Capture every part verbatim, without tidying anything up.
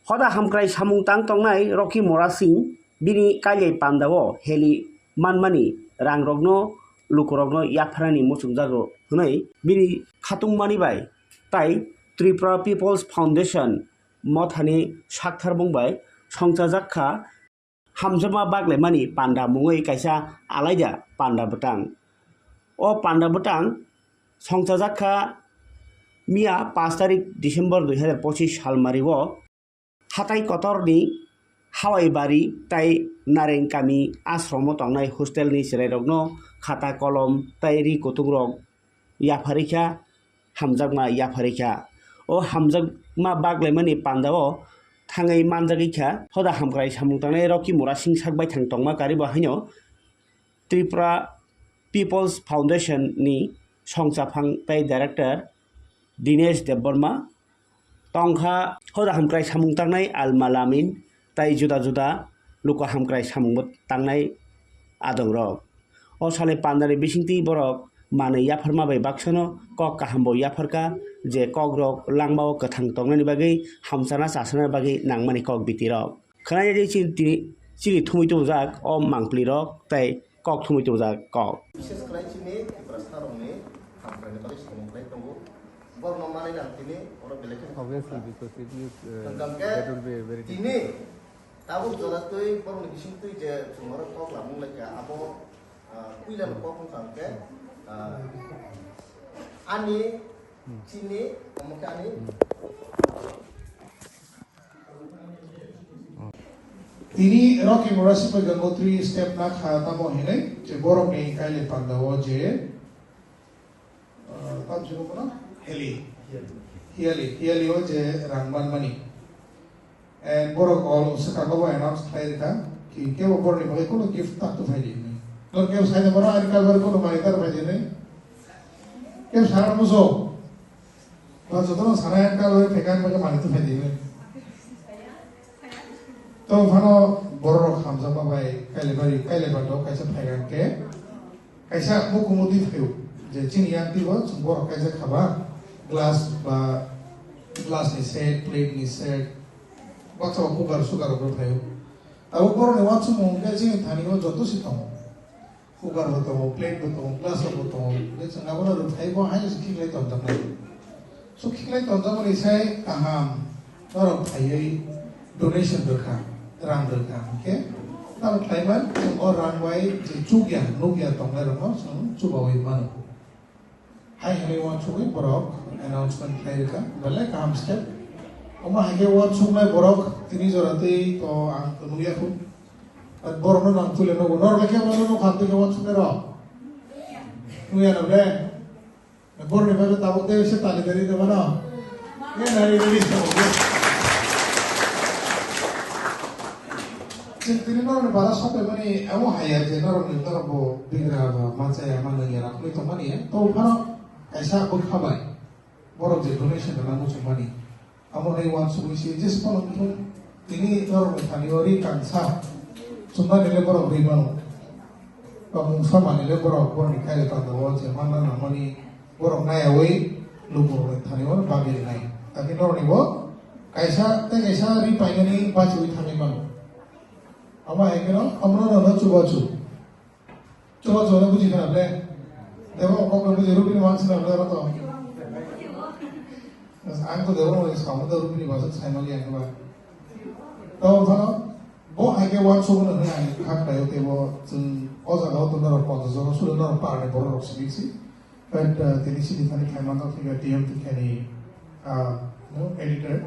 Hoda hamkrai samung tang tongnai Rocky Mora Singh bini kailai pandao heli manmani rangrokno lukurokno yapharnani muchungjago hwnwi bini khatungmani bai tai Tripura People's Foundation mothani saktharbung bai songchajak kha. Hamjakma baglaimani panda mungwi kaisa alaida panda bwtang. O panda bwtang songchajak kha miya paanch tarik December dui hazar pochis salmari o hatai kotorni Hawai bari tai Nareng kami ashromo tongnai hostelni chwrairokno khata kolom tai ri kutungrok yapharwi kha, hamjakma yapharwi kha. O hamjakma baglaimani pandao thangwi manjagwi kha. Hoda hamkrai samung tangnai Rocky Mora Singh sak baithang tongma karibo haino Tripura People's Foundation ni songchaphang tei director Dinesh Debbarma tongkha. Hoda hamkrai samung tangnai Alma Lamin tei juda juda luku hamkrai samungbo tangnai adongrok. O salni pandani bisingtwi borok manwi yapharma bai baksono kok kahambo yapharkha, je kokrok langmao kwthang tongnani bagwi hamchana chasana bagwi nangmani kok bitirok. Khwnaya di chini, tini, chini thumwi tubujak o mangpilirok tei kok thumwi tubujak kok. Bises khlai chini Tiprasarokni hamkraini bagwi samung khlai tongo. Borokno manwi nang tini oro belai kheno Obviously, because if you, uh, hwnkhe that will be a very tini tabuk jora twi borokni bising twi je chwng oro kok lamung laikha abo, ah, puilano kok wngkha hwnkhe, ah, ani, hmm, chini omo khe ani, hmm. Tini Rocky Mora Singh bai Gangotri step na kha tamo hinwi je borok ni kaile panda o je, ah, tam jino kono? Heli. Heli, heli o je rang manmani. And borok all swkang o bo announce khlai rwkha ki kebo borok ni bagwi kono gift tak to phai di hinwi. Nor kebo sai de mano ani kalbar kono mani tar phai di hinwi. Kebo sana muso. Ba jotono sana yang kalo phekan ba mani tu phai di. To phano borok hamjakma bai Kailabari, Kailabari to kaisa phaikan ke. Kaisa bukumu twi phaio je chini yang twi bo chwng borok kaisa khaba glass ba glass ni set, plate ni set, baksa ba cooker sugar rok phaio. Abo borok ni wansukmung ke chini thani o joto si tongo. Cooker bo tongo, plate bo tongo, glass rok bo tongo. Hwnkhe chwng abono rwphai bo haino se khiklai tonjaknai. So khiklai tonjakmani sai kaham norok phaiwi donation rwkha, rang rwkha. Hwnkhe tamo khlaiman chwng o rang bai je chukya, nukya tongnairokno chwng chubaui mano. Hai hwnwi uansugwi borok announcement khlai rwkha, belai kaham step. Omo hai khe uansuknai borok tini jora twi to ang to nukya khu. Borokno nang tule nogo, norok le khe omo nukha twi khe uansuknai rok. Nukya no ble? Borokni bagwi tabuk tei se tali tali tongmano. Nge nari nari tongmano. Chwng tini norokni bara sokphaimani abo haya je norokni norok bo bigra ba ma chaya ma nungya rok wngwi tongmani ya. To phano kaisa bwkha bai borok je donation rwna muchungmani. Amo hai uansugwi se jesa phano wngthung tini norokni thani o ri kansa chumnani le borok ri mano. Ba mungsa manwi le borok borokni kaile panda o je manna nangmani borok nayaui lukurokni thani o bagwi rinai. Tei norokni bo kaisa tei kaisa ri painani bachiui thangwi mano. Amo hai kheno omono nono chubachu. Chubachu hwnwi buji khna ble. Tebo kok no buji rupini wansina ble aro to. Ang to debo no samo to rupini basa saimali ang ba. To phano bo hai khe uansukmano hwnwi ang kha khlaio tebo chwng o jaga o to norok ponchash jon suri norok parni borok rok sibik si. But, uh, tini chini thani khlai manjak phiya T M T khani, uh, no, editor.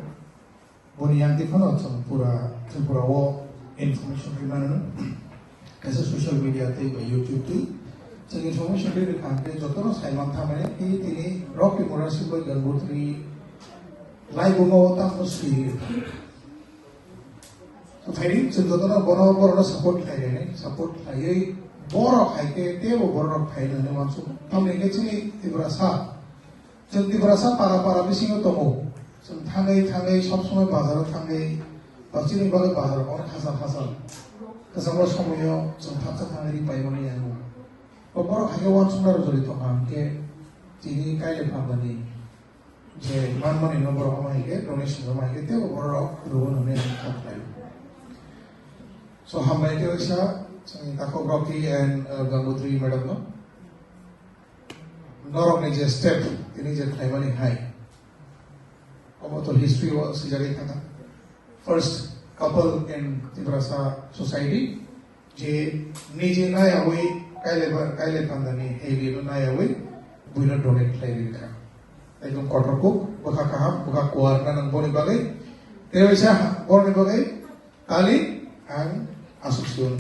Boni yang di phano chwng pura Tripura o information ri mano. Kaisa social media tei ba YouTube twi chwng information ri rwkha hwnkhe jotono sai mantha mani tei tini Rocky Mora Singh bai Gangotri laibuma o tamo swi rwkha. Phaidi chwng jotono bono borokno support khlai rwnai, support khlaiwi borok hai khe teibo borok phai rwnai uansukha. Tamni hwnkhe chini Tiprasa Chwng Tiprasa para para bisingo tongo. Chwng thangwi thangwi sob somoi bazaro thangwi ba chini bagwi bazaro onek hachal hachal kwchangma somoio chwng thapsa thangwi ri paimani yango. Bo borok hai khe uansukna rwjagwi tongkha hwnkhe tini kaile phandani Je manmani no borok ama hike, donation rok ama hike, tebo borok rwgo hwnwi ang kha khlai. So, hambai khe waisa, chwngni takhuk Rocky and, uh, Gangotri madam no. Norokni je step, tini je khlaimani hai. Obo to history o swijagwi thangkha. First couple in Tiprasa society, je nije nayawi kaile ba-, kaile pandani heavy no nayawi buino donate khlai rikha. Ekdom kotor kuk, bwkha kaham, bwkha kuar na nang boni bagwi. Tei waisa ha-, boni bagwi kali ang asuk siun.